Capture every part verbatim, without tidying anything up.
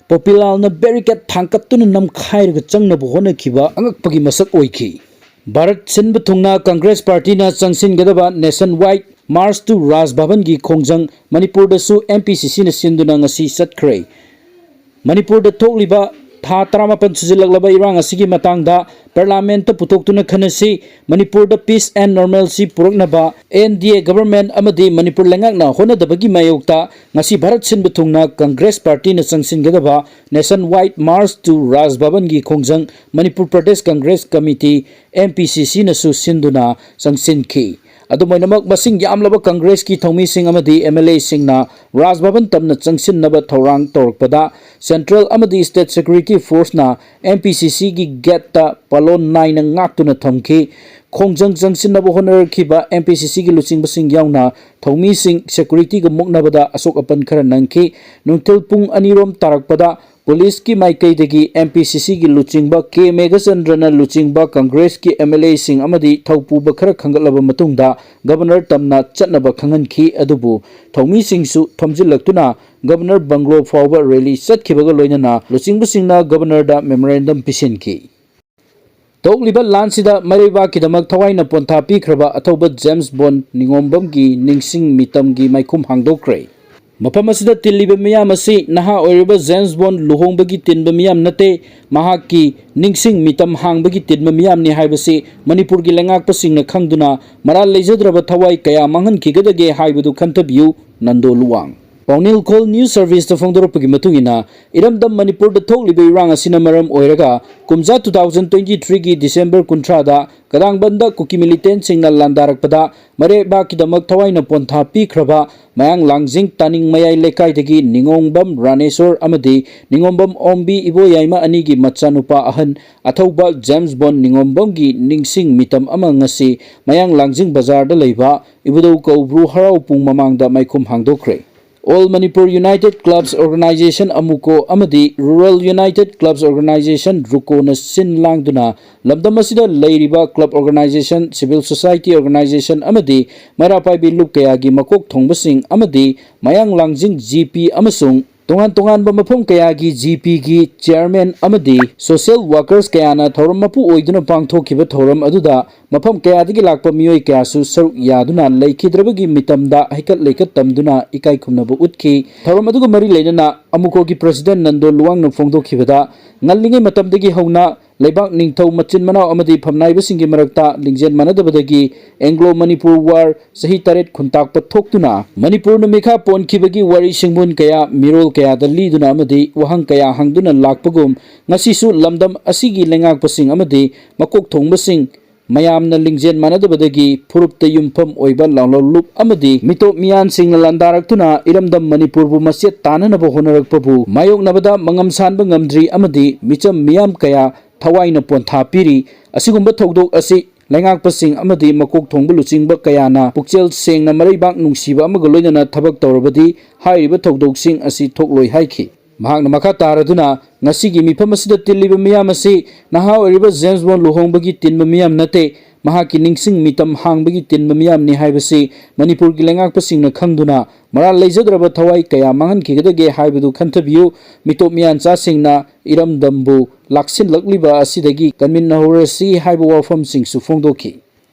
ꯄꯣꯄꯤꯂꯥꯜꯅ ꯕꯦꯔꯤꯀꯦꯠ ꯊꯥꯡꯀꯠꯇꯨꯅ ꯅꯝꯈꯥꯏꯔꯒ ꯆꯪꯅꯕ ꯍꯣꯠꯅꯈꯤꯕ ꯑꯉꯛꯄꯒꯤ ꯃꯁꯛ ꯑꯣꯏꯈꯤ꯫ ꯚꯥꯔꯠ ꯁꯤꯟꯕ ꯊꯨꯡꯅ ꯀꯪꯒ꯭ꯔꯦꯁ ꯄꯥꯔꯇꯤꯅ ꯆꯪꯁꯤꯟꯒꯗꯕ Nationwide March to ꯔꯥꯖ ꯚꯕꯟꯒꯤ ꯈꯣꯡꯖꯪ ꯃꯅꯤꯄꯨꯔꯗꯁꯨ ꯑꯦꯝ ꯄꯤ ꯁꯤ ꯁꯤꯅ ꯁꯤꯟꯗꯨꯅ ꯉꯁꯤ ꯆꯠꯈ꯭ꯔꯦ꯫ ꯃꯅꯤꯄꯨꯔꯗ ꯊꯣꯛꯂꯤꯕ ꯊꯥ ꯇꯔꯥꯃꯥꯄꯟ ꯁꯨꯖꯤꯜꯂꯛꯂꯕ ꯏꯔꯥꯡ ꯑꯁꯤꯒꯤ ꯃꯇꯥꯡꯗ ꯄꯥꯔꯂꯥꯃꯦꯟꯠꯇ ꯄꯨꯊꯣꯛꯇꯨꯅ ꯈꯟꯅꯁꯤ꯫ ꯃꯅꯤꯄꯨꯔꯗ peace and normalcy ꯄꯨꯔꯛꯅꯕ ꯑꯦꯟ ꯗꯤ ꯑꯦ ꯒꯚꯔꯟꯃꯦꯟꯠ ꯑꯃꯗꯤ ꯃꯅꯤꯄꯨꯔ ꯂꯩꯉꯥꯛꯅ ꯍꯣꯠꯅꯗꯕꯒꯤ ꯃꯥꯌꯣꯛꯇ ꯉꯁꯤ ꯚꯥꯔꯠ ꯁꯤꯟꯕ ꯊꯨꯡꯅ ꯀꯪꯒ꯭ꯔꯦꯁ ꯄꯥꯔꯇꯤꯅ ꯆꯪꯁꯤꯟꯒꯗꯕ Nationwide March to ꯔꯥꯖ ꯚꯕꯟꯒꯤ ꯈꯣꯡꯖꯪ Manipur Pradesh Congress committee, M P ꯁꯤ ꯁꯤꯅꯁꯨ ꯁꯤꯟꯗꯨꯅ ꯆꯪꯁꯤꯟꯈꯤ꯫ ꯑꯗꯨꯝ ꯑꯣꯏꯅꯃꯛ, ꯃꯁꯤꯡ ꯌꯥꯝꯂꯕ ꯀꯪꯒ꯭ꯔꯦꯁꯀꯤ ꯊꯧꯃꯤꯁꯤꯡ ꯑꯃꯗꯤ ꯑꯦꯝ ꯑꯦꯜ ꯑꯦꯁꯤꯡꯅ ꯔꯥꯖ ꯚꯕꯟ ꯇꯝꯅ ꯆꯪꯁꯤꯟꯅꯕ ꯊꯧꯔꯥꯡ ꯇꯧꯔꯛꯄꯗ, ꯁꯦꯟꯇ꯭ꯔꯦꯜ ꯑꯃꯗꯤ ꯁ꯭ꯇꯦꯠ ꯁꯦꯀ꯭ꯌꯨꯔꯤꯇꯤ ꯐꯣꯔꯁꯅ ꯑꯦꯝ ꯄꯤ ꯁꯤ ꯁꯤꯒꯤ ꯒꯦꯠꯇ ꯄꯥꯂꯣꯟ ꯅꯥꯏꯅ ꯉꯥꯛꯇꯨꯅ ꯊꯝꯈꯤ꯫ ꯈꯣꯡꯖꯪ ꯆꯪꯁꯤꯟꯅꯕ ꯍꯣꯠꯅꯔꯛꯈꯤꯕ ꯑꯦꯝ ꯄꯤ ꯁꯤ ꯁꯤꯒꯤ ꯂꯨꯆꯤꯡꯕꯁꯤꯡ ꯌꯥꯎꯅ ꯊꯧꯃꯤꯁꯤꯡ ꯁꯦꯀ꯭ꯌꯨꯔꯤꯇꯤꯒ ꯃꯨꯛꯅꯕꯗ ꯑꯁꯣꯛ ꯑꯄꯟ ꯈꯔ ꯅꯪꯈꯤ꯫ ꯅꯨꯡꯊꯤꯜ ꯄꯨꯡ ꯑꯅꯤꯔꯣꯝ ꯇꯥꯔꯛꯄꯗ ꯄꯨꯂꯤꯁꯀꯤ ꯃꯥꯏꯀꯩꯗꯒꯤ ꯑꯦꯝ ꯄꯤ ꯁꯤ ꯁꯤꯒꯤ ꯂꯨꯆꯤꯡꯕ ꯀꯦ ꯃꯦꯘꯆꯟꯗ꯭ꯔꯅ ꯂꯨꯆꯤꯡꯕ ꯀꯪꯒ꯭ꯔꯦꯁꯀꯤ ꯑꯦꯝ ꯑꯦꯜ ꯑꯦꯁꯤꯡ ꯑꯃꯗꯤ ꯊꯧꯄꯨꯕ ꯈꯔ ꯈꯟꯒꯠꯂꯕ ꯃꯇꯨꯡꯗ ꯒꯕꯔꯅꯔ ꯇꯝꯅ ꯆꯠꯅꯕ ꯈꯪꯍꯟꯈꯤ꯫ ꯑꯗꯨꯕꯨ ꯊꯧꯃꯤꯁꯤꯡꯁꯨ ꯊꯣꯝꯖꯤꯜꯂꯛꯇꯨꯅ ꯒꯕꯔꯅꯔ ꯕꯪꯒ꯭ꯂꯣ ꯐꯥꯎꯕ ꯔꯦꯂꯤ ꯆꯠꯈꯤꯕꯒ ꯂꯣꯏꯅꯅ ꯂꯨꯆꯤꯡꯕꯁꯤꯡꯅ ꯒꯕꯔꯅꯔꯗ ꯃꯦꯃꯣꯔꯦꯟꯗꯝ ꯄꯤꯁꯤꯟꯈꯤ꯫ ꯊꯣꯛꯂꯤꯕ ꯂꯥꯟꯁꯤꯗ ꯃꯩꯔꯩꯕꯥꯛꯀꯤꯗꯃꯛ ꯊꯋꯥꯏꯅ ꯄꯣꯟꯊꯥ ꯄꯤꯈ꯭ꯔꯕ ꯑꯊꯧꯕ ꯖꯦꯝꯁ ꯕꯣꯟ ꯅꯤꯉꯣꯝꯕꯝꯒꯤ ꯅꯤꯡꯁꯤꯡ ꯃꯤꯇꯝꯒꯤ ꯃꯥꯏꯈꯨꯝ ꯍꯥꯡꯗꯣꯛꯈ꯭ꯔꯦ꯫ ꯃꯐꯝ ꯑꯁꯤꯗ ꯇꯤꯜꯂꯤꯕ ꯃꯤꯌꯥꯝ ꯑꯁꯤ ꯅꯍꯥ ꯑꯣꯏꯔꯤꯕ ꯖꯦꯝꯁ ꯕꯣꯟ ꯂꯨꯍꯣꯡꯕꯒꯤ ꯇꯤꯟꯕ ꯃꯤꯌꯥꯝ ꯅꯠꯇꯦ, ꯃꯍꯥꯛꯀꯤ ꯅꯤꯡꯁꯤꯡ ꯃꯤꯇꯝ ꯍꯥꯡꯕꯒꯤ ꯇꯤꯟꯕ ꯃꯤꯌꯥꯝꯅꯤ ꯍꯥꯏꯕꯁꯤ ꯃꯅꯤꯄꯨꯔꯒꯤ ꯂꯩꯉꯥꯛꯄꯁꯤꯡꯅ ꯈꯪꯗꯨꯅ ꯃꯔꯥꯜ ꯂꯩꯖꯗ꯭ꯔꯕ ꯊꯋꯥꯏ ꯀꯌꯥ ꯃꯥꯡꯍꯟꯈꯤꯒꯗꯒꯦ ꯍꯥꯏꯕꯗꯨ ꯈꯟꯊꯕꯤꯌꯨ꯫ ꯅꯟꯗꯣ ꯂꯨꯋꯥꯡ꯫ ꯄꯥꯎꯅꯤꯜꯈꯣꯜ ꯅ꯭ꯌꯨꯁ ꯁꯔꯚꯤꯁꯇ ꯐꯣꯡꯗꯣꯔꯛꯄꯒꯤ ꯃꯇꯨꯡ ꯏꯟꯅ, ꯏꯔꯝꯗꯝ ꯃꯅꯤꯄꯨꯔꯗ ꯊꯣꯛꯂꯤꯕ ꯏꯔꯥꯡ ꯑꯁꯤꯅ ꯃꯔꯝ ꯑꯣꯏꯔꯒ ꯀꯨꯝꯖꯥ two thousand twenty three ꯒꯤ ꯗꯤꯁꯦꯝꯕꯔ ꯀꯨꯟꯊ꯭ꯔꯥꯗ ꯀꯗꯥꯡꯕꯟꯗ ꯀꯨꯀꯤ ꯃꯤꯂꯤꯇꯦꯟꯁꯤꯡꯅ ꯂꯥꯟꯗꯥꯔꯛꯄꯗ ꯃꯔꯩꯕꯥꯛꯀꯤꯗꯃꯛ ꯊꯋꯥꯏꯅ ꯄꯣꯟꯊꯥ ꯄꯤꯈ꯭ꯔꯕ ꯃꯌꯥꯡ ꯂꯥꯡꯖꯤꯡ ꯇꯥꯅꯤꯡ ꯃꯌꯥꯏ ꯂꯩꯀꯥꯏꯗꯒꯤ ꯅꯤꯉꯣꯝꯕꯝ ꯔꯥꯅꯦꯁꯣꯔ ꯑꯃꯗꯤ ꯅꯤꯉꯣꯝꯕꯝ ꯑꯣꯝꯕꯤ ꯏꯕꯣꯌꯥꯏꯃ ꯑꯅꯤꯒꯤ ꯃꯆꯥꯅꯨꯄꯥ ꯑꯍꯟ ꯑꯊꯧꯕ ꯖꯦꯝꯁ ꯕꯣꯟ ꯅꯤꯉꯣꯝꯕꯝꯒꯤ ꯅꯤꯡꯁꯤꯡ ꯃꯤꯇꯝ ꯑꯃ ꯉꯁꯤ ꯃꯌꯥꯡ ꯂꯥꯡꯖꯤꯡ ꯕꯖꯥꯔꯗ ꯂꯩꯕ ꯏꯕꯨꯙꯧ ꯀꯧꯕ꯭ꯔꯨ ꯍꯔꯥꯎ ꯄꯨꯡ ꯃꯃꯥꯡꯗ ꯃꯥꯏꯈꯨꯝ ꯍꯥꯡꯗꯣꯛꯈ꯭ꯔꯦ꯫ All Manipur United Clubs Organisation, ꯑꯃꯨꯀꯣ, ꯑꯃꯗꯤ Rural United Clubs Organisation, ꯔꯨꯀꯣꯅ ꯁꯤꯟ ꯂꯥꯡꯗꯨꯅ ꯂꯝꯗꯝ ꯑꯁꯤꯗ ꯂꯩꯔꯤꯕ club organisation, civil society organisation ꯑꯃꯗꯤ ꯃꯩꯔꯥ ꯄꯥꯏꯕꯤ ꯂꯨꯞ ꯀꯌꯥꯒꯤ ꯃꯀꯣꯛ ꯊꯣꯡꯕꯁꯤꯡ ꯑꯃꯗꯤ ꯃꯌꯥꯡ ꯂꯥꯡꯖꯤꯡ ꯖꯤ ꯄꯤ ꯑꯃꯁꯨꯡ ꯇꯣꯉꯥꯟ ꯇꯣꯉꯥꯟꯕ ꯃꯐꯝ ꯀꯌꯥꯒꯤ ꯖꯤ ꯄꯤꯒꯤ ꯆꯤꯌꯥꯔꯃꯦꯟ ꯑꯃꯗꯤ ꯁꯣꯁꯤꯌꯦꯜ ꯋꯥꯔꯀꯔꯁ ꯀꯌꯥꯅ ꯊꯧꯔꯝ ꯃꯄꯨ ꯑꯣꯏꯗꯨꯅ ꯄꯥꯡꯊꯣꯛꯈꯤꯕ ꯊꯧꯔꯝ ꯑꯗꯨꯗ ꯃꯐꯝ ꯀꯌꯥꯗꯒꯤ ꯂꯥꯛꯄ ꯃꯤꯑꯣꯏ ꯀꯌꯥꯁꯨ ꯁꯔꯨꯛ ꯌꯥꯗꯨꯅ ꯂꯩꯈꯤꯗ꯭ꯔꯕꯒꯤ ꯃꯤꯇꯝꯗ ꯍꯩꯀꯠ ꯂꯩꯀꯠ ꯇꯝꯗꯨꯅ ꯏꯀꯥꯏ ꯈꯨꯝꯅꯕ ꯎꯠꯈꯤ꯫ ꯊꯧꯔꯝ ꯑꯗꯨꯒ ꯃꯔꯤ ꯂꯩꯅꯅ ꯑꯃꯨꯀꯣꯒꯤ ꯄ꯭ꯔꯁꯤꯗꯦꯟ ꯅꯟꯗꯣ ꯂꯨꯋꯥꯡꯅ ꯐꯣꯡꯗꯣꯛꯈꯤꯕꯗ, ꯉꯜꯂꯤꯉꯩ ꯃꯇꯝꯗꯒꯤ ꯍꯧꯅ ꯂꯩꯕꯥꯛ ꯅꯤꯡꯊꯧ ꯃꯆꯤꯟ ꯃꯅꯥꯎ ꯑꯃꯗꯤ ꯐꯝꯅꯥꯏꯕꯁꯤꯡꯒꯤ ꯃꯔꯛꯇ ꯂꯤꯡꯖꯦꯜ ꯃꯥꯟꯅꯗꯕꯗꯒꯤ ꯑꯦꯡꯒ꯭ꯂꯣ ꯃꯅꯤꯄꯨꯔ ꯋꯥꯔ ꯆꯍꯤ ꯇꯔꯦꯠ ꯈꯨꯟꯇꯥꯛꯄ ꯊꯣꯛꯇꯨꯅ ꯃꯅꯤꯄꯨꯔꯅ ꯃꯤꯈꯥ ꯄꯣꯟꯈꯤꯕꯒꯤ ꯋꯥꯔꯤ ꯁꯤꯡꯕꯨꯟ ꯀꯌꯥ, ꯃꯤꯔꯣꯜ ꯀꯌꯥꯗ ꯂꯤꯗꯨꯅ ꯑꯃꯗꯤ ꯋꯥꯍꯪ ꯀꯌꯥ ꯍꯪꯗꯨꯅ ꯂꯥꯛꯄꯒꯨꯝ, ꯉꯁꯤꯁꯨ ꯂꯝꯗꯝ ꯑꯁꯤꯒꯤ ꯂꯩꯉꯥꯛꯄꯁꯤꯡ ꯑꯃꯗꯤ ꯃꯀꯣꯛ ꯊꯣꯡꯕꯁꯤꯡ ꯃꯌꯥꯝꯅ ꯂꯤꯡꯖꯦꯜ ꯃꯥꯟꯅꯗꯕꯗꯒꯤ ꯐꯨꯔꯨꯞꯇ ꯌꯨꯝꯐꯝ ꯑꯣꯏꯕ ꯂꯥꯂꯣꯡꯂꯨꯞ ꯑꯃꯗꯤ ꯃꯤꯇꯣꯞ ꯃꯤꯌꯥꯟꯁꯤꯡꯅ ꯂꯥꯟꯗꯥꯔꯛꯇꯨꯅ ꯏꯔꯝꯗꯝ ꯃꯅꯤꯄꯨꯔꯕꯨ ꯃꯆꯦꯠ ꯇꯥꯅꯅꯕ ꯍꯣꯠꯅꯔꯛꯄꯕꯨ ꯃꯥꯌꯣꯛꯅꯕꯗ ꯃꯉꯝ ꯁꯥꯟꯕ ꯉꯝꯗ꯭ꯔꯤ ꯑꯃꯗꯤ ꯃꯤꯆꯝ ꯃꯤꯌꯥꯝ ꯀꯌꯥ ꯊꯋꯥꯏꯅ ꯄꯣꯟꯊꯥ ꯄꯤꯔꯤ꯫ ꯑꯁꯤꯒꯨꯝꯕ ꯊꯧꯗꯣꯛ ꯑꯁꯤ ꯂꯩꯉꯥꯛꯄꯁꯤꯡ ꯑꯃꯗꯤ ꯃꯀꯣꯛ ꯊꯣꯡꯕ ꯂꯨꯆꯤꯡꯕ ꯀꯌꯥꯅ ꯄꯨꯛꯆꯦꯜ ꯁꯦꯡꯅ ꯃꯔꯩꯕꯥꯛ ꯅꯨꯡꯁꯤꯕ ꯑꯃꯒ ꯂꯣꯏꯅꯅ ꯊꯕꯛ ꯇꯧꯔꯕꯗꯤ ꯍꯥꯏꯔꯤꯕ ꯊꯧꯗꯣꯛꯁꯤꯡ ꯑꯁꯤ ꯊꯣꯛꯂꯣꯏ ꯍꯥꯏꯈꯤ꯫ ꯃꯍꯥꯛꯅ ꯃꯈꯥ ꯇꯥꯔꯗꯨꯅ, ꯉꯁꯤꯒꯤ ꯃꯤꯐꯝ ꯑꯁꯤꯗ ꯇꯤꯜꯂꯤꯕ ꯃꯤꯌꯥꯝ ꯑꯁꯤ ꯅꯍꯥ ꯑꯣꯏꯔꯤꯕ ꯖꯦꯝꯁ ꯕꯣꯟ ꯂꯨꯍꯣꯡꯕꯒꯤ ꯇꯤꯟꯕ ꯃꯤꯌꯥꯝ ꯅꯠꯇꯦ, ꯃꯍꯥꯛꯀꯤ ꯅꯤꯡꯁꯤꯡ ꯃꯤꯇꯝ ꯍꯥꯡꯕꯒꯤ ꯇꯤꯟꯕ ꯃꯤꯌꯥꯝꯅꯤ ꯍꯥꯏꯕꯁꯤ ꯃꯅꯤꯄꯨꯔꯒꯤ ꯂꯩꯉꯥꯛꯄꯁꯤꯡꯅ ꯈꯪꯗꯨꯅ ꯃꯔꯥꯜ ꯂꯩꯖꯗ꯭ꯔꯕ ꯊꯋꯥꯏ ꯀꯌꯥ ꯃꯥꯡꯍꯟꯈꯤꯒꯗꯒꯦ ꯍꯥꯏꯕꯗꯨ ꯈꯟꯊꯕꯤꯌꯨ꯫ ꯃꯤꯇꯣꯞ ꯃꯤꯌꯥꯟꯆꯥꯁꯤꯡꯅ ꯏꯔꯝꯗꯝꯕꯨ ꯂꯥꯛꯁꯤꯜꯂꯛꯂꯤꯕ ꯑꯁꯤꯗꯒꯤ ꯀꯟꯃꯤꯟꯅꯍꯧꯔꯁꯤ ꯍꯥꯏꯕ ꯋꯥꯐꯝꯁꯤꯡꯁꯨ ꯐꯣꯡꯗꯣꯛꯈꯤ꯫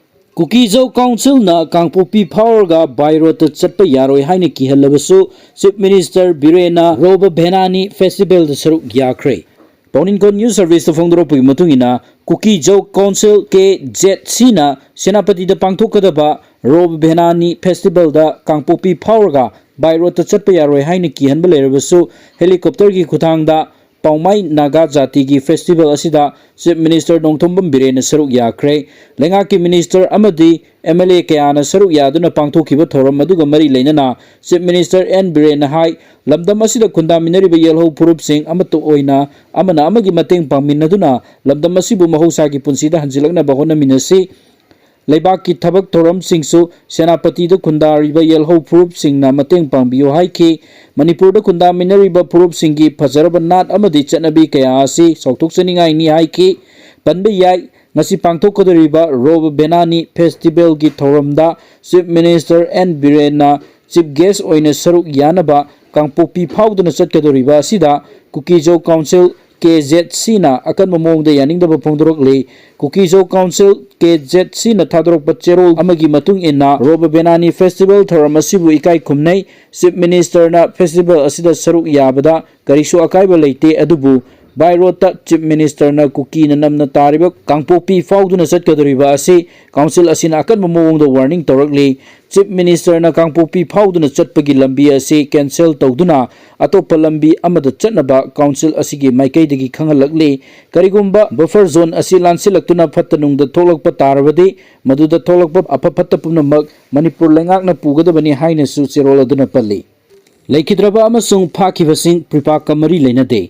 ꯀꯨꯀꯤꯖꯧ ꯀꯥꯎꯟꯁꯤꯜꯅ ꯀꯥꯡꯄꯣꯛꯄꯤ ꯐꯥꯎꯔꯒ by roadꯇ ꯆꯠꯄ ꯌꯥꯔꯣꯏ ꯍꯥꯏꯅ ꯀꯤꯍꯜꯂꯕꯁꯨ, ꯆꯤꯐ ꯃꯤꯅꯤꯁꯇꯔ ꯕꯤꯔꯦꯟꯅ ꯔꯣꯕ ꯚꯦꯅꯥꯅꯤ ꯐꯦꯁꯇꯤꯚꯦꯜꯗ ꯁꯔꯨꯛ ꯌꯥꯈ꯭ꯔꯦ꯫ ꯄꯥꯎꯅꯤꯡꯀꯣꯟ ꯅ꯭ꯌꯨꯁ ꯁꯔꯚꯤꯁꯇ ꯐꯣꯡꯗꯣꯔꯛꯄꯒꯤ ꯃꯇꯨꯡ ꯏꯟꯅ, ꯀꯨꯀꯤꯖꯧ ꯀꯥꯎꯟꯁꯤꯜ, ꯀꯦ ꯖꯦꯠ ꯁꯤꯅ ꯁꯦꯅꯥꯄꯇꯤꯗ ꯄꯥꯡꯊꯣꯛꯀꯗꯕ ꯔꯣꯕ ꯚꯦꯅꯥꯅꯤ ꯐꯦꯁꯇꯤꯚꯦꯜꯗ ꯀꯥꯡꯄꯣꯛꯄꯤ ꯐꯥꯎꯔꯒ by roadꯇ ꯆꯠꯄ ꯌꯥꯔꯣꯏ ꯍꯥꯏꯅ ꯀꯤꯍꯟꯕ ꯂꯩꯔꯕꯁꯨ, ꯍꯦꯂꯤꯀꯣꯞꯇꯔꯒꯤ ꯈꯨꯊꯥꯡꯗ ꯄꯥꯎꯃꯥꯏ ꯅꯥꯒꯥ ꯖꯥꯇꯤꯒꯤ ꯐꯦꯁꯇꯤꯚꯦꯜ ꯑꯁꯤꯗ ꯆꯤꯐ ꯃꯤꯅꯤꯁꯇꯔ ꯅꯣꯡꯊꯣꯝꯕꯝ ꯕꯤꯔꯦꯟꯅ ꯁꯔꯨꯛ ꯌꯥꯈ꯭ꯔꯦ꯫ ꯂꯩꯉꯥꯛꯀꯤ ꯃꯤꯅꯤꯁꯇꯔ ꯑꯃꯗꯤ ꯑꯦꯝ ꯑꯦꯜ ꯑꯦ ꯀꯌꯥꯅ ꯁꯔꯨꯛ ꯌꯥꯗꯨꯅ ꯄꯥꯡꯊꯣꯛꯈꯤꯕ ꯊꯧꯔꯝ ꯑꯗꯨꯒ ꯃꯔꯤ ꯂꯩꯅꯅ ꯆꯤꯐ ꯃꯤꯅꯤꯁꯇꯔ ꯑꯦꯟ ꯕꯤꯔꯦꯟꯅ ꯍꯥꯏ, ꯂꯝꯗꯝ ꯑꯁꯤꯗ ꯈꯨꯟꯗꯥꯃꯤꯟꯅꯔꯤꯕ ꯌꯦꯜꯍꯧ ꯐꯨꯔꯨꯞꯁꯤꯡ ꯑꯃꯠꯇ ꯑꯣꯏꯅ ꯑꯃꯅ ꯑꯃꯒꯤ ꯃꯇꯦꯡ ꯄꯥꯡꯃꯤꯟꯅꯗꯨꯅ ꯂꯝꯗꯝ ꯑꯁꯤꯕꯨ ꯃꯍꯧꯁꯥꯒꯤ ꯄꯨꯟꯁꯤꯗ ꯍꯟꯖꯤꯜꯂꯛꯅꯕ ꯍꯣꯠꯅꯃꯤꯟꯅꯁꯤ꯫ ꯂꯩꯕꯥꯛꯀꯤ ꯊꯕꯛ ꯊꯧꯔꯝꯁꯤꯡꯁꯨ ꯁꯦꯅꯥꯄꯇꯤꯗ ꯈꯨꯟꯗꯥꯔꯤꯕ ꯌꯦꯜꯍꯧ ꯐꯨꯔꯨꯞꯁꯤꯡꯅ ꯃꯇꯦꯡ ꯄꯥꯡꯕꯤꯌꯨ ꯍꯥꯏꯈꯤ꯫ ꯃꯅꯤꯄꯨꯔꯗ ꯈꯨꯟꯗꯥꯃꯤꯟꯅꯔꯤꯕ ꯐꯨꯔꯨꯞꯁꯤꯡꯒꯤ ꯐꯖꯔꯕ ꯅꯥꯠ ꯑꯃꯗꯤ ꯆꯠꯅꯕꯤ ꯀꯌꯥ ꯑꯁꯤ ꯆꯥꯎꯊꯣꯛꯆꯅꯤꯡꯉꯥꯏꯅꯤ ꯍꯥꯏꯈꯤ꯫ ꯄꯟꯕ ꯌꯥꯏ, ꯉꯁꯤ ꯄꯥꯡꯊꯣꯛꯀꯗꯧꯔꯤꯕ ꯔꯣꯕ ꯚꯦꯅꯥꯅꯤ ꯐꯦꯁꯇꯤꯚꯦꯜꯒꯤ ꯊꯧꯔꯝꯗ ꯆꯤꯐ ꯃꯤꯅꯤꯁꯇꯔ ꯑꯦꯟ ꯕꯤꯔꯦꯟꯅ ꯆꯤꯐ ꯒꯦꯁ ꯑꯣꯏꯅ ꯁꯔꯨꯛ ꯌꯥꯅꯕ ꯀꯥꯡꯄꯣꯛꯄꯤ ꯐꯥꯎꯗꯨꯅ ꯆꯠꯀꯗꯧꯔꯤꯕ ꯑꯁꯤꯗ ꯀꯨꯀꯤꯖꯧ ꯀꯥꯎꯟꯁꯤꯜ ꯀꯦ ꯖꯦꯠ ꯁꯤꯅ ꯑꯀꯟꯕ ꯃꯑꯣꯡꯗ ꯌꯥꯅꯤꯡꯗꯕ ꯐꯣꯡꯗꯣꯔꯛꯂꯤ꯫ ꯀꯨꯀꯤꯖꯧ ꯀꯥꯎꯟꯁꯤꯜ ꯀꯦ ꯖꯦꯠ ꯁꯤꯅ ꯊꯥꯗꯣꯔꯛꯄ ꯆꯦꯔꯣꯜ ꯑꯃꯒꯤ ꯃꯇꯨꯡ ꯏꯟꯅ ꯔꯣꯕ ꯕꯦꯅꯥꯅꯤ ꯐꯦꯁꯇꯤꯚꯦꯜ ꯊꯧꯔꯝ ꯑꯁꯤꯕꯨ ꯏꯀꯥꯏ ꯈꯨꯝꯅꯩ꯫ ꯆꯤꯐ ꯃꯤꯅꯤꯁꯇꯔꯅ ꯐꯦꯁꯇꯤꯚꯦꯜ ꯑꯁꯤꯗ ꯁꯔꯨꯛ ꯌꯥꯕꯗ ꯀꯔꯤꯁꯨ ꯑꯀꯥꯏꯕ ꯂꯩꯇꯦ, ꯑꯗꯨꯕꯨ by road ꯇ ꯆꯤꯐ ꯃꯤꯅꯤꯁꯇꯔꯅ ꯀꯨꯀꯤꯅ ꯅꯝꯅ ꯇꯥꯔꯤꯕ ꯀꯥꯡꯄꯣꯛꯄꯤ ꯐꯥꯎꯗꯨꯅ ꯆꯠꯀꯗꯧꯔꯤꯕ ꯑꯁꯤ ꯀꯥꯎꯟꯁꯤꯜ ꯑꯁꯤꯅ ꯑꯀꯟꯕ ꯃꯑꯣꯡꯗ ꯋꯥꯔꯅꯤꯡ ꯇꯧꯔꯛꯂꯤ꯫ ꯆꯤꯐ ꯃꯤꯅꯤꯁꯇꯔꯅ ꯀꯥꯡꯄꯣꯛꯄꯤ ꯐꯥꯎꯗꯨꯅ ꯆꯠꯄꯒꯤ ꯂꯝꯕꯤ ꯑꯁꯤ ꯀꯦꯟꯁꯦꯜ ꯇꯧꯗꯨꯅ ꯑꯇꯣꯞꯄ ꯂꯝꯕꯤ ꯑꯃꯗ ꯆꯠꯅꯕ ꯀꯥꯎꯟꯁꯤꯜ ꯑꯁꯤꯒꯤ ꯃꯥꯏꯀꯩꯗꯒꯤ ꯈꯪꯍꯜꯂꯛꯂꯤ꯫ ꯀꯔꯤꯒꯨꯝꯕ ꯕꯐꯔ ꯖꯣꯟ ꯑꯁꯤ ꯂꯥꯟꯁꯤꯜꯂꯛꯇꯨꯅ ꯐꯠꯇ ꯅꯨꯡꯗ ꯊꯣꯛꯂꯛꯄ ꯇꯥꯔꯕꯗꯤ, ꯃꯗꯨꯗ ꯊꯣꯛꯂꯛꯄ ꯑꯐ ꯐꯠꯇ ꯄꯨꯝꯅꯃꯛ ꯃꯅꯤꯄꯨꯔ ꯂꯩꯉꯥꯛꯅ ꯄꯨꯒꯗꯕꯅꯤ ꯍꯥꯏꯅꯁꯨ ꯆꯦꯔꯣꯜ ꯑꯗꯨꯅ ꯄꯜꯂꯤ꯫ ꯂꯩꯈꯤꯗ꯭ꯔꯕ ꯑꯃꯁꯨꯡ ꯐꯥꯈꯤꯕꯁꯤꯡ ꯄ꯭ꯔꯤꯄꯥꯛꯀ ꯃꯔꯤ ꯂꯩꯅꯗꯦ꯫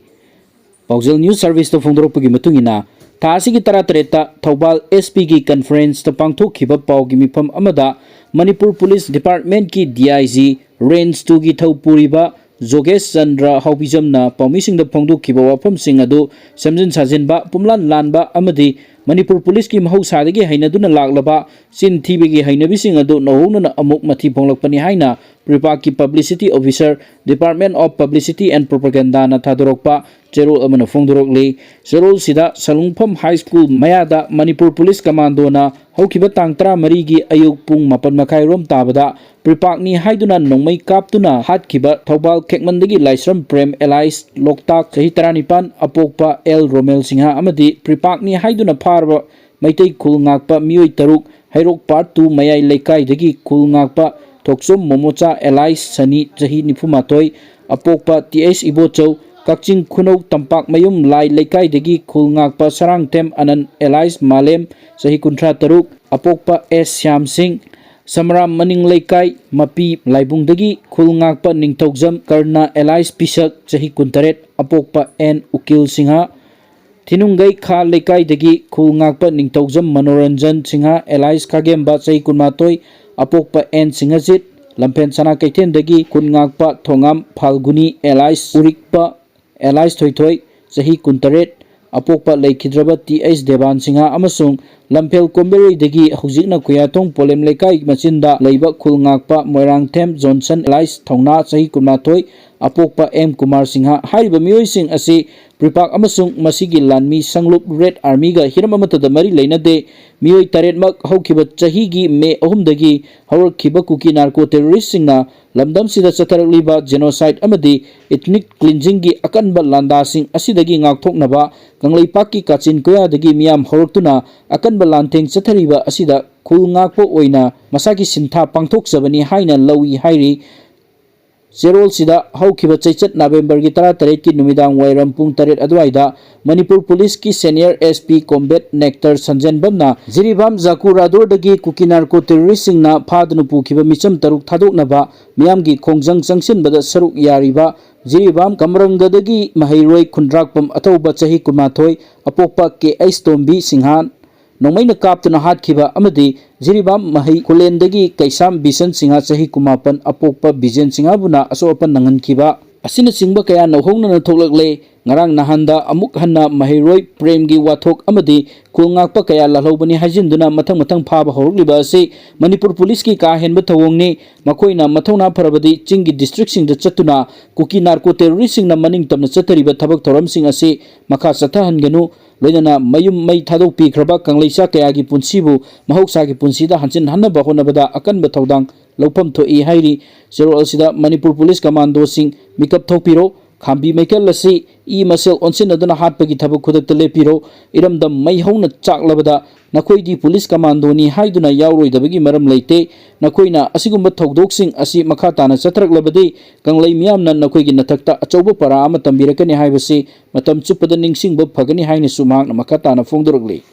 ꯄꯥꯎꯖꯦꯜ ꯅ꯭ꯌꯨꯁ ꯁꯔꯚꯤꯁꯇ ꯐꯣꯡꯗꯣꯔꯛꯄꯒꯤ ꯃꯇꯨꯡ ꯏꯟꯅ, ꯊꯥ ꯑꯁꯤꯒꯤ ꯇꯔꯥꯇꯔꯦꯠꯇ ꯊꯧꯕꯥꯜ ꯑꯦꯁ ꯄꯤꯒꯤ ꯀꯟꯐꯔꯦꯟꯁꯇ ꯄꯥꯡꯊꯣꯛꯈꯤꯕ ꯄꯥꯎꯒꯤ ꯃꯤꯐꯝ ꯑꯃꯗ ꯃꯅꯤꯄꯨꯔ ꯄꯨꯂꯤꯁ ꯗꯤꯄꯥꯔꯠꯃꯦꯟꯠꯀꯤ ꯗꯤ ꯑꯥꯏ ꯖꯤ, ꯔꯦꯟꯖ ꯇꯨꯒꯤ ꯊꯧ ꯄꯨꯔꯤꯕ ꯖꯣꯒꯦꯁ ꯆꯟꯗ꯭ꯔ ꯍꯥꯎꯕꯤꯖꯝꯅ ꯄꯥꯎꯃꯤꯁꯤꯡꯗ ꯐꯣꯡꯗꯣꯛꯈꯤꯕ ꯋꯥꯐꯝꯁꯤꯡ ꯑꯗꯨ ꯁꯦꯝꯖꯤꯟ ꯁꯥꯖꯤꯟꯕ, ꯄꯨꯝꯂꯥꯟ ꯂꯥꯟꯕ ꯑꯃꯗꯤ ꯃꯅꯤꯄꯨꯔ ꯄꯨꯂꯤꯁꯀꯤ ꯃꯍꯧꯁꯥꯗꯒꯤ ꯍꯩꯅꯗꯨꯅ ꯂꯥꯛꯂꯕ ꯆꯤꯟ ꯊꯤꯕꯒꯤ ꯍꯩꯅꯕꯤꯁꯤꯡ ꯑꯗꯨ ꯅꯧꯍꯧꯅꯅ ꯑꯃꯨꯛ ꯃꯊꯤ ꯐꯣꯡꯂꯛꯄꯅꯤ ꯍꯥꯏꯅ ꯄ꯭ꯔꯤꯄꯥꯛꯀꯤ publicity officer, department of publicity and ꯄ꯭ꯔꯣꯄꯥꯒꯦꯟꯗꯥꯅ ꯊꯥꯗꯣꯔꯛꯄ ꯆꯦꯔꯣꯜ ꯑꯃꯅ ꯐꯣꯡꯗꯣꯔꯛꯂꯤ꯫ ꯆꯦꯔꯣꯜꯁꯤꯗ ꯁꯂꯨꯡꯐꯝ ꯍꯥꯏ ꯁ꯭ꯀꯨꯜ ꯃꯌꯥꯗ ꯃꯅꯤꯄꯨꯔ ꯄꯨꯂꯤꯁ ꯀꯃꯥꯟꯗꯣꯅ ꯍꯧꯈꯤꯕ ꯇꯥꯡ ꯇꯔꯥꯃꯔꯤꯒꯤ ꯑꯌꯨꯛ ꯄꯨꯡ ꯃꯥꯄꯟ ꯃꯈꯥꯏꯔꯣꯝ ꯇꯥꯕꯗ ꯄ꯭ꯔꯤꯄꯥꯛꯅꯤ ꯍꯥꯏꯗꯨꯅ ꯅꯣꯡꯃꯩ ꯀꯥꯞꯇꯨꯅ ꯍꯥꯠꯈꯤꯕ ꯊꯧꯕꯥꯜ ꯈꯦꯛꯃꯟꯗꯒꯤ ꯂꯥꯏꯁ꯭ꯔꯝ ꯄ꯭ꯔꯦꯝ ꯑꯦꯂꯥꯏꯁ ꯂꯣꯛꯇꯥꯛ ꯆꯍꯤ ꯇꯔꯥꯅꯤꯄꯥꯟ, ꯑꯄꯣꯛꯄ ꯑꯦꯜ ꯔꯣꯃꯦꯜ ꯁꯤꯡꯍ ꯑꯃꯗꯤ ꯄ꯭ꯔꯤꯄꯥꯛꯅꯤ ꯍꯥꯏꯗꯨꯅ ꯐꯥꯔꯕ ꯃꯩꯇꯩ ꯈꯨꯜ ꯉꯥꯛꯄ ꯃꯤꯑꯣꯏ ꯇꯔꯨꯛ, ꯍꯩꯔꯣꯛ ꯄꯥꯔꯠ ꯇꯨ ꯃꯌꯥꯏ ꯂꯩꯀꯥꯏꯗꯒꯤ ꯈꯨꯜ ꯉꯥꯛꯄ ꯊꯣꯛꯆꯣꯝ ꯃꯣꯃꯣꯆꯥ ꯑꯦꯂꯥꯏꯁ ꯁꯅꯤ, ꯆꯍꯤ ꯅꯤꯐꯨ ꯃꯥꯊꯣꯏ, ꯑꯄꯣꯛꯄ ꯇꯤ ꯑꯩꯆ ꯏꯕꯣꯆꯧ, ꯀꯛꯆꯤꯡ ꯈꯨꯅꯧ ꯇꯝꯄꯥꯛꯃꯌꯨꯝ ꯂꯥꯏ ꯂꯩꯀꯥꯏꯗꯒꯤ ꯈꯨꯜ ꯉꯥꯛꯄ ꯁꯔꯥꯡꯊꯦꯝ ꯑꯅꯟ ꯑꯦꯂꯥꯏꯁ ꯃꯥꯂꯦꯝ, ꯆꯍꯤ ꯀꯨꯟꯊ꯭ꯔꯥ ꯇꯔꯨꯛ, ꯑꯄꯣꯛꯄ ꯑꯦꯁ ꯁ꯭ꯌꯥꯝ ꯁꯤꯡ, ꯁꯃꯔꯥꯝ ꯃꯅꯤꯡ ꯂꯩꯀꯥꯏ ꯃꯄꯤ ꯂꯥꯏꯕꯨꯡꯗꯒꯤ ꯈꯨꯜ ꯉꯥꯛꯄ ꯅꯤꯡꯊꯧꯖꯝ ꯀꯔꯅ ꯑꯦꯂꯥꯏꯁ ꯄꯤꯁꯛ, ꯆꯍꯤ ꯀꯨꯟꯇꯔꯦꯠ, ꯑꯄꯣꯛꯄ ꯑꯦꯟ ꯎꯀꯤꯜ ꯁꯤꯡꯍ, ꯊꯤꯅꯨꯡꯒꯩ ꯈꯥ ꯂꯩꯀꯥꯏꯗꯒꯤ ꯈꯨꯜ ꯉꯥꯛꯄ ꯅꯤꯡꯊꯧꯖꯝ ꯃꯅꯣꯔꯟꯖꯟ ꯁꯤꯡꯍ ꯑꯦꯂꯥꯏꯁ ꯈꯥꯒꯦꯝꯕ, ꯆꯍꯤ ꯀꯨꯟꯃꯥꯊꯣꯏ, ꯑꯄꯣꯛꯄ ꯑꯦꯟ ꯁꯤꯡꯍꯖꯤꯠ, ꯂꯝꯐꯦꯟ ꯁꯅꯥ ꯀꯩꯊꯦꯜꯗꯒꯤ ꯈꯨꯜ ꯉꯥꯛꯄ ꯊꯣꯉꯥꯝ ꯐꯥꯜꯒꯨꯅꯤ ꯑꯦꯂꯥꯏꯁ ꯎꯔꯤꯛꯄ, ꯑꯦꯂꯥꯏꯁ ꯊꯣꯏꯊꯣꯏ, ꯆꯍꯤ ꯀꯨꯟꯇꯔꯦꯠ, ꯑꯄꯣꯛꯄ ꯂꯩꯈꯤꯗ꯭ꯔꯕ ꯇꯤ ꯑꯩꯆ ꯗꯦꯕꯥꯟ ꯁꯤꯡꯍ ꯑꯃꯁꯨꯡ ꯂꯝꯐꯦꯜ ꯀꯣꯝꯕꯦꯔꯩꯗꯒꯤ ꯍꯧꯖꯤꯛꯅ ꯈꯨꯌꯥꯊꯣꯡ ꯄꯣꯂꯦꯝ ꯂꯩꯀꯥꯏ ꯃꯆꯤꯟꯗ ꯂꯩꯕ ꯈꯨꯜ ꯉꯥꯛꯄ ꯃꯣꯏꯔꯥꯡꯊꯦꯝ ꯖꯣꯟꯁꯟ ꯑꯦꯂꯥꯏꯁ ꯊꯧꯅꯥ ꯆꯍꯤ ꯀꯨꯟꯃꯥꯊꯣꯏ, ꯑꯄꯣꯛꯄ ꯑꯦꯝ ꯀꯨꯃꯥꯔ ꯁꯤꯡꯍ ꯍꯥꯏꯔꯤꯕ ꯃꯤꯑꯣꯏꯁꯤꯡ ꯑꯁꯤ ꯄ꯭ꯔꯤꯄꯥꯛ ꯑꯃꯁꯨꯡ ꯃꯁꯤꯒꯤ ꯂꯥꯟꯃꯤ ꯁꯪꯂꯨꯞ ꯔꯦꯗ ꯑꯥꯔꯃꯤꯒ ꯍꯤꯔꯝ ꯑꯃꯠꯇꯗ ꯃꯔꯤ ꯂꯩꯅꯗꯦ꯫ ꯃꯤꯑꯣꯏ ꯇꯔꯦꯠꯃꯛ ꯍꯧꯈꯤꯕ ꯆꯍꯤꯒꯤ ꯃꯦ ꯑꯍꯨꯝꯗꯒꯤ ꯍꯧꯔꯛꯈꯤꯕ ꯀꯨꯀꯤ ꯅꯥꯔꯀꯣ ꯇꯦꯔꯣꯔꯤꯁꯁꯤꯡꯅ ꯂꯝꯗꯝꯁꯤꯗ ꯆꯠꯊꯔꯛꯂꯤꯕ ꯖꯦꯅꯣꯁꯥꯏꯠ ꯑꯃꯗꯤ ꯏꯊꯅꯤꯛ ꯀ꯭ꯂꯤꯟꯖꯤꯡꯒꯤ ꯑꯀꯟꯕ ꯂꯥꯟꯗꯥꯁꯤꯡ ꯑꯁꯤꯗꯒꯤ ꯉꯥꯛꯊꯣꯛꯅꯕ ꯀꯪꯂꯩꯄꯥꯛꯀꯤ ꯀꯥꯆꯤꯟ ꯀꯣꯌꯥꯗꯒꯤ ꯃꯤꯌꯥꯝ ꯍꯧꯔꯛꯇꯨꯅ ꯑꯀꯟꯕ ꯂꯥꯟꯊꯦꯡ ꯆꯠꯊꯔꯤꯕ ꯑꯁꯤꯗ ꯈꯨꯜ ꯉꯥꯛꯄ ꯑꯣꯏꯅ ꯃꯁꯥꯒꯤ ꯁꯤꯟꯊꯥ ꯄꯥꯡꯊꯣꯛꯆꯕꯅꯤ ꯍꯥꯏꯅ ꯂꯧꯏ ꯍꯥꯏꯔꯤ꯫ ꯆꯦꯔꯣꯜꯁꯤꯗ ꯍꯧꯈꯤꯕ ꯆꯩꯆꯠ ꯅꯕꯦꯝꯕꯔꯒꯤ ꯇꯔꯥꯇꯔꯦꯠꯀꯤ ꯅꯨꯃꯤꯗꯥꯡ ꯋꯥꯏꯔꯝ ꯄꯨꯡ ꯇꯔꯦꯠ ꯑꯗꯨꯋꯥꯏꯗ ꯃꯅꯤꯄꯨꯔ ꯄꯨꯂꯤꯁꯀꯤ senior S P combat Nectar ꯁꯟꯖꯦꯟꯕꯝꯅ ꯖꯤꯔꯤꯕꯥꯝ ꯖꯥꯀꯨ ꯔꯥꯗꯣꯔꯗꯒꯤ ꯀꯨꯀꯤ ꯅꯥꯔꯀꯣ ꯇꯦꯔꯣꯔꯤꯁꯁꯤꯡꯅ ꯐꯥꯗꯨꯅ ꯄꯨꯈꯤꯕ ꯃꯤꯆꯝ ꯇꯔꯨꯛ ꯊꯥꯗꯣꯛꯅꯕ ꯃꯤꯌꯥꯝꯒꯤ ꯈꯣꯡꯖꯪ ꯆꯪꯁꯤꯟꯕꯗ ꯁꯔꯨꯛ ꯌꯥꯔꯤꯕ ꯖꯤꯔꯤꯕꯥꯝ ꯀꯝꯔꯪꯒꯗꯒꯤ ꯃꯍꯩꯔꯣꯏ ꯈꯨꯟꯗ꯭ꯔꯥꯛꯄꯝ ꯑꯊꯧꯕ ꯆꯍꯤ ꯀꯨꯟꯃꯥꯊꯣꯏ, ꯑꯄꯣꯛꯄ ꯀꯦ ꯑꯩꯆ ꯇꯣꯝꯕꯤ ꯁꯤꯡꯍꯥꯟ, ꯅꯣꯡꯃꯩꯅ ꯀꯥꯞꯇꯨꯅ ꯍꯥꯠꯈꯤꯕ ꯑꯃꯗꯤ ꯖꯤꯔꯤꯕꯥꯝ ꯃꯍꯩ ꯈꯨꯂꯦꯟꯗꯒꯤ ꯀꯩꯁꯥꯝ ꯕꯤꯁꯟ ꯁꯤꯡꯍ ꯆꯍꯤ ꯀꯨꯟꯃꯥꯄꯟ, ꯑꯄꯣꯛꯄ ꯕꯤꯖꯦꯟ ꯁꯤꯡꯍꯕꯨꯅ ꯑꯁꯣꯛ ꯑꯄꯟ ꯅꯪꯍꯟꯈꯤꯕ ꯑꯁꯤꯅꯆꯤꯡꯕ ꯀꯌꯥ ꯅꯧꯍꯧꯅꯅ ꯊꯣꯛꯂꯛꯂꯦ꯫ ꯉꯔꯥꯡ ꯅꯍꯥꯟꯗ ꯑꯃꯨꯛ ꯍꯟꯅ ꯃꯍꯩꯔꯣꯏ ꯄ꯭ꯔꯦꯝꯒꯤ ꯋꯥꯊꯣꯛ ꯑꯃꯗꯤ ꯈꯨꯜ ꯉꯥꯛꯄ ꯀꯌꯥ ꯂꯥꯜꯍꯧꯕꯅꯤ ꯍꯥꯏꯖꯤꯟꯗꯨꯅ ꯃꯊꯪ ꯃꯊꯪ ꯐꯥꯕ ꯍꯧꯔꯛꯂꯤꯕ ꯑꯁꯤ ꯃꯅꯤꯄꯨꯔ ꯄꯨꯂꯤꯁꯀꯤ ꯀꯥ ꯍꯦꯟꯕ ꯊꯧꯑꯣꯡꯅꯤ꯫ ꯃꯈꯣꯏꯅ ꯃꯊꯧꯅꯥ ꯐꯔꯕꯗꯤ ꯆꯤꯡꯒꯤ ꯗꯤꯁꯇ꯭ꯔꯤꯛꯁꯤꯡꯗ ꯆꯠꯇꯨꯅ ꯀꯨꯀꯤ ꯅꯥꯔꯀꯣ ꯇꯦꯔꯣꯔꯤꯁꯁꯤꯡꯅ ꯃꯅꯤꯡ ꯇꯝꯅ ꯆꯠꯊꯔꯤꯕ ꯊꯕꯛ ꯊꯧꯔꯝꯁꯤꯡ ꯑꯁꯤ ꯃꯈꯥ ꯆꯠꯊꯍꯟꯒꯅꯨ꯫ ꯂꯣꯏꯅꯅ ꯃꯌꯨꯝ ꯃꯩ ꯊꯥꯗꯣꯛꯄꯤꯈ꯭ꯔꯕ ꯀꯪꯂꯩꯆꯥ ꯀꯌꯥꯒꯤ ꯄꯨꯟꯁꯤꯕꯨ ꯃꯍꯧꯁꯥꯒꯤ ꯄꯨꯟꯁꯤꯗ ꯍꯟꯖꯤꯟ ꯍꯟꯅꯕ ꯍꯣꯠꯅꯕꯗ ꯑꯀꯟꯕ ꯊꯧꯗꯥꯡ ꯂꯧꯐꯝ ꯊꯣꯛꯏ ꯍꯥꯏꯔꯤ꯫ ꯆꯦꯔꯣꯜ ꯑꯁꯤꯗ ꯃꯅꯤꯄꯨꯔ ꯄꯨꯂꯤꯁ ꯀꯃꯥꯟꯗꯣꯁꯤꯡ ꯃꯤꯀꯞ ꯊꯣꯛꯄꯤꯔꯣ, ꯈꯥꯝꯕꯤ ꯃꯩꯀꯦꯜ ꯑꯁꯤ ꯏ ꯃꯁꯦꯜ ꯑꯣꯟꯁꯤꯟꯅꯗꯨꯅ ꯍꯥꯠꯄꯒꯤ ꯊꯕꯛ ꯈꯨꯗꯛꯇ ꯂꯦꯞꯄꯤꯔꯣ꯫ ꯏꯔꯝꯗꯝ ꯃꯩ ꯍꯧꯅ ꯆꯥꯛꯂꯕꯗ ꯅꯈꯣꯏꯗꯤ ꯄꯨꯂꯤꯁ ꯀꯃꯥꯟꯗꯣꯅꯤ ꯍꯥꯏꯗꯨꯅ ꯌꯥꯎꯔꯣꯏꯗꯕꯒꯤ ꯃꯔꯝ ꯂꯩꯇꯦ꯫ ꯅꯈꯣꯏꯅ ꯑꯁꯤꯒꯨꯝꯕ ꯊꯧꯗꯣꯛꯁꯤꯡ ꯑꯁꯤ ꯃꯈꯥ ꯇꯥꯅ ꯆꯠꯊꯔꯛꯂꯕꯗꯤ ꯀꯪꯂꯩ ꯃꯤꯌꯥꯝꯅ ꯅꯈꯣꯏꯒꯤ ꯅꯊꯛꯇ ꯑꯆꯧꯕ ꯄꯔꯥ ꯑꯃ ꯇꯝꯕꯤꯔꯛꯀꯅꯤ ꯍꯥꯏꯕꯁꯤ ꯃꯇꯝ ꯆꯨꯞꯄꯗ ꯅꯤꯡꯁꯤꯡꯕ ꯐꯒꯅꯤ ꯍꯥꯏꯅꯁꯨ ꯃꯍꯥꯛꯅ ꯃꯈꯥ ꯇꯥꯅ ꯐꯣꯡꯗꯣꯔꯛꯂꯤ꯫